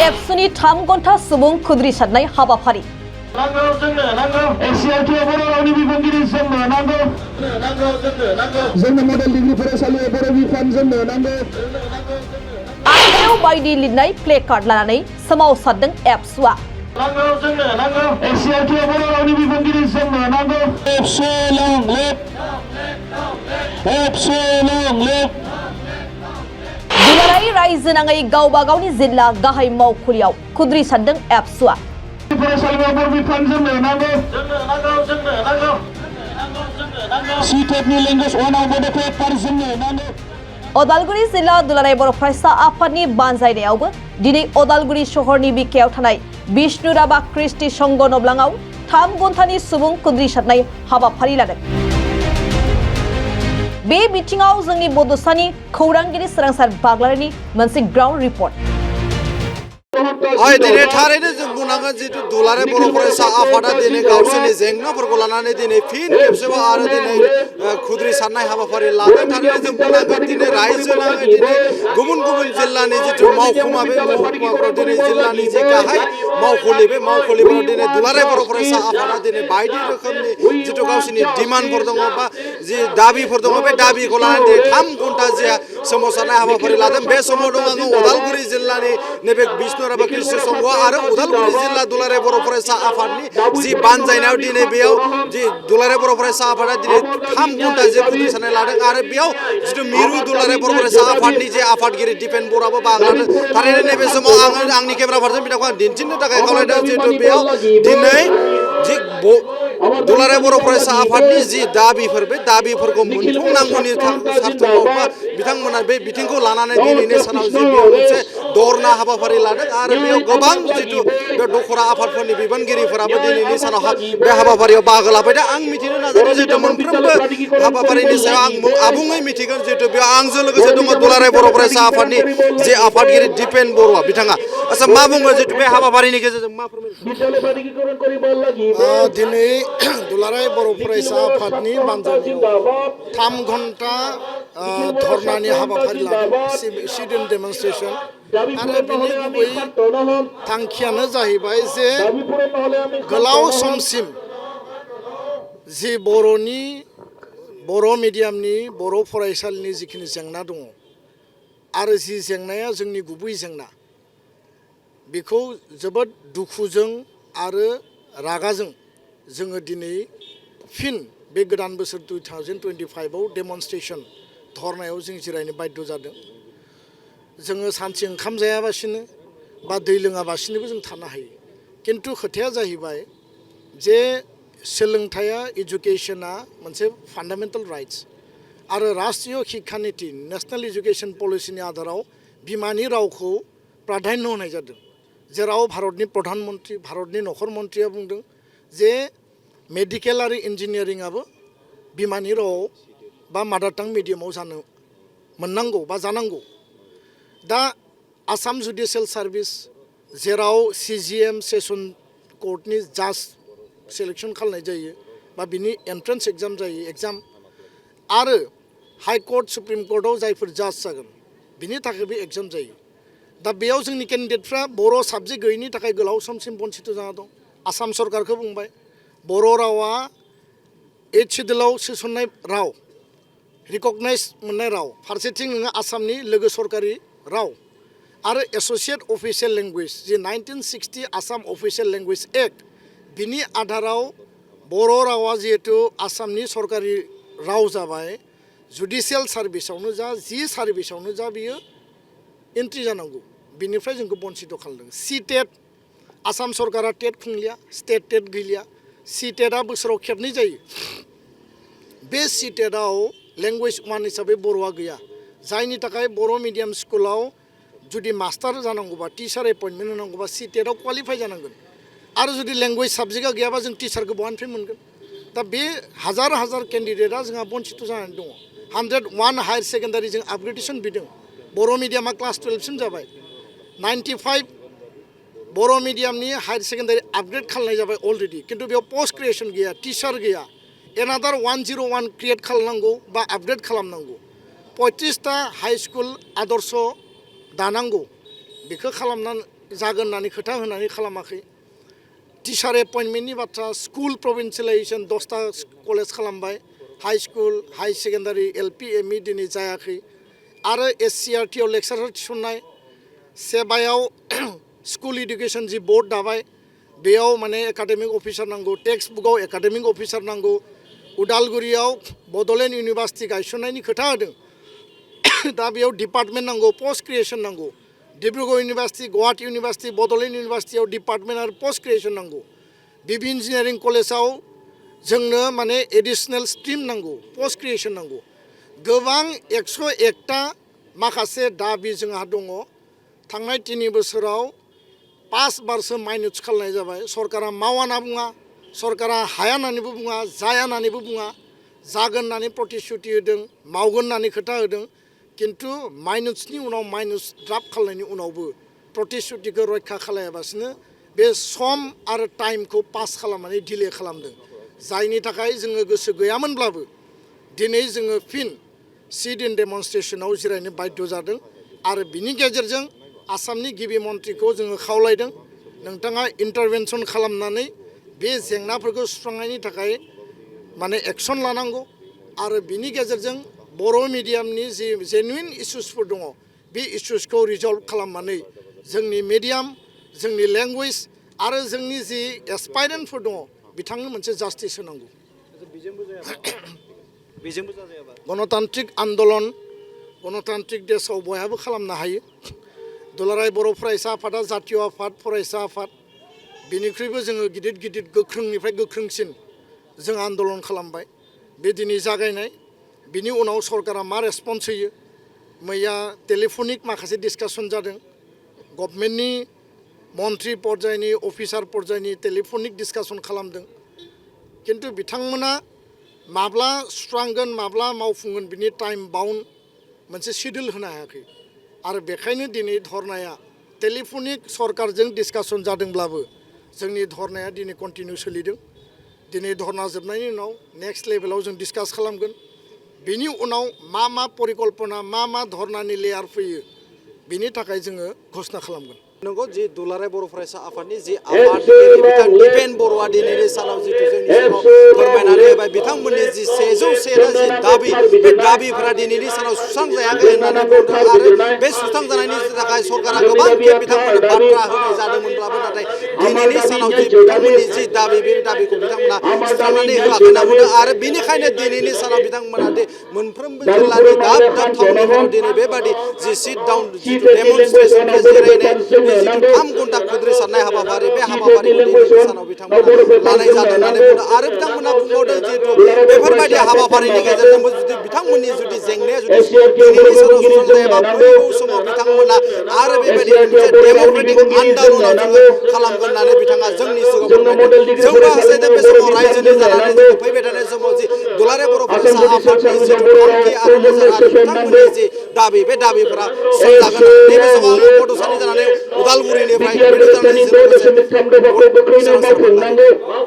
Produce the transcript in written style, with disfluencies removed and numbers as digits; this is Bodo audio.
एबसुनि 3 घन्टा सुबुं खुद्रि सारनाय हाबाफारि आखायाव बायदि लिरनाय प्ले कार्ड लानानै सोमावसारदों एबसुआ दुलाराय रायजो नाङै गावबा गावनि जिल्ला गाहाय मावखुलियाव खुद्रि सारदों एबसुआ अदालगुरि जिल्ला दुलाराय बर' फरायसा आफादनि बानजायनायावबो दिनै अदालगुरि सहरनि बिखायाव थानाय विष्णु राभा क्रिस्टि संघ नब्लाङाव 3 घन्टानि सुबुं खुद्रि सारनाय हाबाफारि लादों। बे बिथिङाव जोंनि बड'सानि खौरांगिरि सोरांसार बाग्लारिनि मोनसे ग्राउन्ड रिपर्ट दिनै थारैनो जों बुंनांगोन जितु दुलाराय बर' फरायसा आफादा दिनै गावसोरनि जेंनाफोरखौ लानानै दिनै फिन खेबसेबाव आरो दिनै खुद्रि सारनाय हाबाफारि लादों। थारैनो जों बुंनांगोन दिनै रायजो नाङै दिनै गुबुन गुबुन जिल्लानि जितु मावफुमा बे मावफुमाफोराव दिनै जिल्लानि जि गाहाय मावखुलि बे मावखुलिफोराव दिनै दुलाराय बर' फरायसा आफादा दिनै बायदि रोखोमनि जितु गावसोरनि डिमान्डफोर दङ बा जि दाबिफोर दङ बे दाबिखौ लानानै दिनै 3 घन्टा जि सोमावसारनाय हाबाफारि लादों। बे समाव दङ आङो उदालगुरि जिल्लानि नैबे विष्णु राभा क्रिस्टि संघ आरो उदालगुरि जिल्ला दुलाराय बर' फरायसा आफादनि जि बानजायनायाव दिनै बेयाव जि दुलाराय बर' फरायसा आफादा दिनै 3 घन्टा जे खुद्रि सारनाय लादों आरो बेयाव जितु मिरु दुलाराय बर' फरायसा आफादनि जे आफादगिरि दिपेन बर'आबो बाहागो लादों। थारैनो नैबे समाव आङो आंनि केमेराफोरजों बिथांखौ आं दिन्थिनो थाखाय खावलायदों जितु बेयाव दिनै जि दुलाराय बर' फरायसा आफादनि जि दाबिफोर बे दाबिफोरखौ मोनफुंनांगौनि सार्थ'आव बा बिथांमोना बे बिथिंखौ लानानै दिनैनि सानाव जि बेयाव मोनसे धरना हाबाफारि लादों आरो बेयाव गोबां जितु बे दखरा आफादफोरनि बिबानगिरिफोराबो दिनैनि सानाव बे हाबाफारियाव बाहागो लाफैदों। आं मिथिनो नाजादों जितु मोनफ्रोमबो हाबाफारिनि सायाव आं आबुङै मिथिगोन जितु बेयाव आंजों लोगोसे दङ दुलाराय बर' फरायसा आफादनि जे आफादगिरि दिपेन बर'आ बिथाङा आচ্ছা मा बुङो जितु बे हाबाफारिनि गेजेरजों मा दिनै दुलाराय बर' फरायसा आफादनि बानजायनायाव 3 घन्टा धरनानि हाबाफारि लादों सिट इन डेमनस्ट्रेसन आरो बिनि गुबै थांखियानो जाहैबाय जे गोलाव समसिम जि बर' मिडियामनि बर' फरायसालिनि जिखिनि जेंना दङ आरो जि जेंनाया जोंनि गुबै जेंना बेखौ जोबोद दुखुजों आरो रागाजों जोङो दिनै फिन बे गोदान बोसोर 2025आव डेमनस्ट्रेसन धरनायाव जों जिरायनो बाध्य जादों। जोङो सानसे ओंखाम जायाबासिनो बा दै लोङाबासिनोबो जों थानो हायो, खिन्थु खोथाया जाहैबाय जे सोलोंथाइया इडुकेसना मोनसे फान्डामेन्टेल राइट्स आरो राष्ट्रीय शिक्षा नीति नेशनेल इडुकेसन पलिसिनि आधाराव बिमानि रावखौ प्राधान्य होनाय जादों, जेराव भारतनि प्रधानमन्त्री भारतनि नखर मन्त्रिया बुंदों जे मेडिकेल आरो इन्जिनियारिंआबो बिमानि रावाव बा मादार टां मिडियामाव जानो मोननांगौ बा जानांगौ। दा आसाम जुडिसियेल सार्भिस जेराव CGM सेसन कर्टनि जाज सिलेक्शन खालामनाय जायो बा बिनि एन्ट्रेन्स एग्जाम जायो एग्जाम आरो हाइ कर्ट सुप्रिम कर्टआव जायफोर जाज जागोन बिनि थाखाय बे एग्जाम जायो। दा बेयाव जोंनि केन्डिडेटफ्रा बर' साबजेक्ट गैयैनि थाखाय गोलाव समसिम बन्सित जाना दं। आसाम सरकारखौ बुंबाय बर' रावा 8 सिडिउलाव सोसननाय राव रिकगनाइज मोननाय राव, फारसेथिं नोङो आसामनि लोगो सरकारि राव आरो एस'सिएट अफिसियेल लेंगुवेज जे 1960 आसाम अफिसियेल लेंगुवेज एक्ट बिनि आधाराव बर' रावा जिहेतु आसामनि सरकारि राव जाबाय, जुडिसियेल सार्भिसावनो जा जि सार्भिसावनो जा बियो एन्ट्रि जानांगौ, बिनिफ्राय जोंखौ बन्सित खालामदों। टेट आसाम सरकारा टेट खुंलिया, स्टेट टेट गैलिया, टेटआ बोसोराव खेबनै जायो। बे टेटआव लेंगुवेज 1 हिसाबै बर'आ गैया, जायनि थाखाय बर' मिडियाम स्कुलाव जुदि मास्टार जानांगौबा टिचार एपइन्टमेन्ट होनांगौबा टेटआव क्वालिफाइ जानांगोन आरो जुदि लेंगुवेज साबजेक्टआ गैयाबा जों टिचारखौ बहानिफ्राय मोनगोन। दा बे हाजार हाजार केन्डिडेटआ जोंहा बन्सित जानानै दङ। 101 हायार सेकेन्डारि जों आपग्रेडेसन बिदों, बर' मिडियामा क्लास 12सिम जाबाय, 95 बर' मिडियामनि हायार सेकेन्डारि आपग्रेड खालामनाय जाबाय अलरेडि, खिन्थु बेयाव पस्ट ग्रेजुएसन गैया, टिचार गैया, एनादार 101 क्रिएट खालामनांगौ बा आपग्रेड खालामनांगौ। 35टा हाई स्कुल आदर्श दानांगौ बेखौ खालामनानै जागोन होननानै खोथा होनानै खालामाखै टिचार एपइन्टमेन्टनि बाथ्रा स्कुल प्रभिन्सियेलाइजेसन 10टा कलेज खालामबाय high school high secondary LP ME दिनै जायाखै आरो SCRTआव लेक्सारार थिसननाय सेबायाव स्कुल इडुकेसन जि बोर्ड दाबाय बेयाव माने एकाडेमिक अफिसार नांगौ टेक्स्ट बुकआव एकाडेमिक अफिसार नांगौ उदालगुरियाव बड'लेण्ड इउनिभार्सिटि गायसननायनि खोथा होदों दा बेयाव डिपार्टमेन्ट नांगौ पोस्ट क्रिएसन नांगौ डिब्रुगड़ इउनिभार्सिटि गुवाहाटी इउनिभार्सिटि बड'लेण्ड इउनिभार्सिटियाव डिपार्टमेन्ट आरो पोस्ट क्रिएसन नांगौ बिबि इन्जिनियारिं कलेजाव जोंनो माने एडिसनेल स्ट्रिम नांगौ पोस्ट क्रिएसन नांगौ गोबां 101टा माखासे दाबि जोंहा दङ थांनाय 3 बोसोराव 5 बारसो माइनास खालामनाय जाबाय सरकारा मावा होनना बुङा सरकारा हाया होननानैबो बुङा जाया होननानैबो बुङा जागोन होननानै प्रतिश्रुति होदों मावगोन होननानै खोथा होदों किन्तु माइनासनि उनाव माइनास ड्राफ्ट खालामनायनि उनावबो प्रतिश्रुतिखौ रैखा खालामालासिनो बे सम आरो टाइमखौ पास खालामनानै डिले खालामदों जायनि थाखाय जोङो गोसो गैयामोनब्लाबो दिनै जोङो फिन सिट इन डेमनस्ट्रेशनाव जिरायनो बाध्य जादों आरो बिनि गेजेरजों आसामनि गिबि मन्थ्रिखौ जोङो खावलायदों नोंथाङा इन्टारभेनसन खालामनानै बे जेंनाफोरखौ सुस्रांनायनि थाखाय माने एक्सन लानांगौ आरो बिनि गेजेरजों बर' मिडियामनि जि जेनुइन इस्युसफोर दङ बे इस्युसखौ रिजल्भ खालामनानै जोंनि मिडियाम जोंनि लेंगुवेज आरो जोंनि जि एसपाइरेन्टफोर दङ बिथांनो मोनसे जास्टिस होनांगौ गणतान्त्रिक आन्दलन गणतान्त्रिक देशआव बयहाबो खालामनो हायो दुलाराय बर' फरायसा आफादा जातीय आफाद फरायसा आफाद बिनिख्रुइबो जोङो गिदिर गिदिर गोख्रोंनिफ्राय गोख्रोंसिन जों आन्दलन खालामबाय बे दिनै जागायनाय बिनि उनाव सरकारा मा रेसपन्स होयो मैया टेलिफनिक माखासे डिसकासन जादों गभर्नमेन्टनि मन्थ्रि पर्यायनि अफिसार पर्यायनि टेलिफनिक डिसकासन खालामदों किन्तु बिथांमोना माब्ला सुस्रांगोन माब्ला मावफुंगोन बिनि टाइम बाउन्ड मोनसे शिड्युल होनो हायाखै आरो बेखायनो दिनै धरनाया टेलिफनिक सरकारजों डिसकासन जादोंब्लाबो जोंनि धरनाया दिनै कन्टिनिउ सोलिदों दिनै धरना जोबनायनि उनाव नेक्स्ट लेभेलाव जों डिसकास खालामगोन बिनि उनाव मा परिकल्पना मा धरनानि लेयार फैयो बिनि थाखाय जोङो घोषणा खालामगोन नंगौ जि दुलाराय बर' फरायसा आफादनि जि आफादगिरि बिथां दिपेन बर'आ दिनैनि सानाव जितु जोंनि सिगाङाव फोरमायनानै होबाय बिथांमोननि जि 101टा जि दाबि बे दाबिफोरा दिनैनि सानाव सुस्रांजायाखै होननानै बुंदों आरो बे सुस्रांजानायनि थाखाय सरकारा गोबां खेब बिथांमोननो बाथ्रा होनाय जादोंमोनब्लाबो नाथाय दिनैनि सानाव जि बिथांमोननि जि दाबि बे दाबिखौ बिथांमोना सुस्रांनानै होआखै होनना बुंदों आरो बिनिखायनो दिनैनि सानाव बिथांमोना मोनफ्रोमबो जिल्लानि दाब दाब थावनिफोराव दिनै बेबादि जि सिट डाउन जितु डेमनस्ट्रेसन जिरायनाय जितु 3 घन्टा खुद्रि साननाय हाबाफारि बे हाबाफारिखौ दिनैनि सानाव बिथांमोना लानाय जादों होननानै बुंदों आरो बिथांमोना बुंबावदों जिहेतु बेफोरबायदि हाबाफारिनि गेजेरजोंबो जुदि बिथांमोननि जुदि जेंनाया जुदि दिनैनि सानाव सुस्रांजायाबा फैगौ समाव बिथांमोना आरो बेबायदि मोनसे डेम'क्रेटिक आन्दलनाव जोङो खालामगोन होननानै बिथाङा जोंनि सिगाङाव फोरमायदों जोंबो हास्थायदों बे समाव रायजोनि जानानै जोङो फैबाय थानाय समाव जि दुलाराय बर' फरायसा आफादनि जितु थांखि आरो नोजोर आरो बिथांमोननि जि दाबि बे दाबिफोरा सुस्रांजागोन नैबे समाव आङो बड'सानि जानानै उदालगुरिनिफ्राय